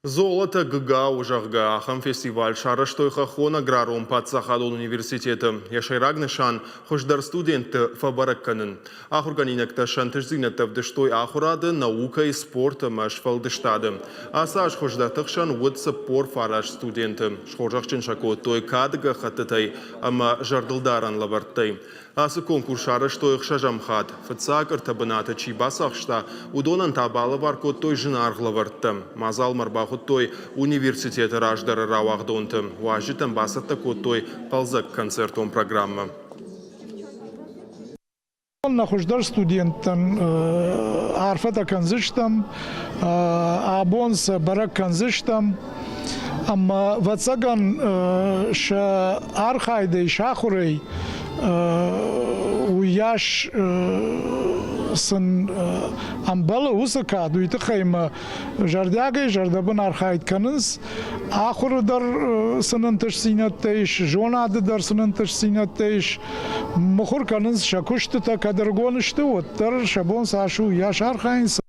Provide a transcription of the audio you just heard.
Золото ГГАУ, зӕгъгӕ, ахӕм фестиваль сарӕзтой Хӕххон аграрон паддзахадон университеты. Йӕ сӕйраг нысан – хуыздӕр студентты фӕбӕрӕг кӕнын. Ахуыргӕнинӕгтӕ сӕ ӕнтыстдзинӕдтӕ ӕвдыстой ахуырады, наукӕйы, спорт ӕмӕ сфӕлдыстады. Ацы аз хуыздӕрты хсӕн уыд 49 студенты. Схорзӕхджын сӕ кодтой кады гӕххӕттытӕй ӕмӕ зӕрдылдарӕн лӕвӕрттӕй. Ацы конкурс сарӕзтой ӕхсӕзӕм хатт. Фыццаг ӕртӕ бынаты чи бацахста, уыдонӕн та балӕвар кодтой зынаргъ лӕвӕрттӕ. Мадзалмӕ ӕрбахуыдтой университеты раздӕры рауагъдонты. Уазджытӕн бацӕттӕ кодтой хъӕлдзӕг концертон программӕ. Нӕ хуыздӕр студенттӕн арфӕтӕ кӕндзыстӕм, абон сӕ бӕрӕг кӕндзыстӕм ӕмӕ, ӕвӕццӕгӕн, сӕ архайдӕй, сӕ ахуырӕй уыйас сын ӕмбӕлы уыцы кад, уый тыххӕй мӕ зӕрдиагӕй зӕрдӕбын архайд кӕнынц. Ахуыры дӕр сын ӕнтыстдзинӕдтӕ ис, зонады дӕр сын ӕнтыстдзинӕдтӕ ис. Мыхуыр кӕнынц сӕ куыстытӕ, кӕд ӕрыгон сты, уӕддӕр сӕ бон цас у, уыйас архайынц.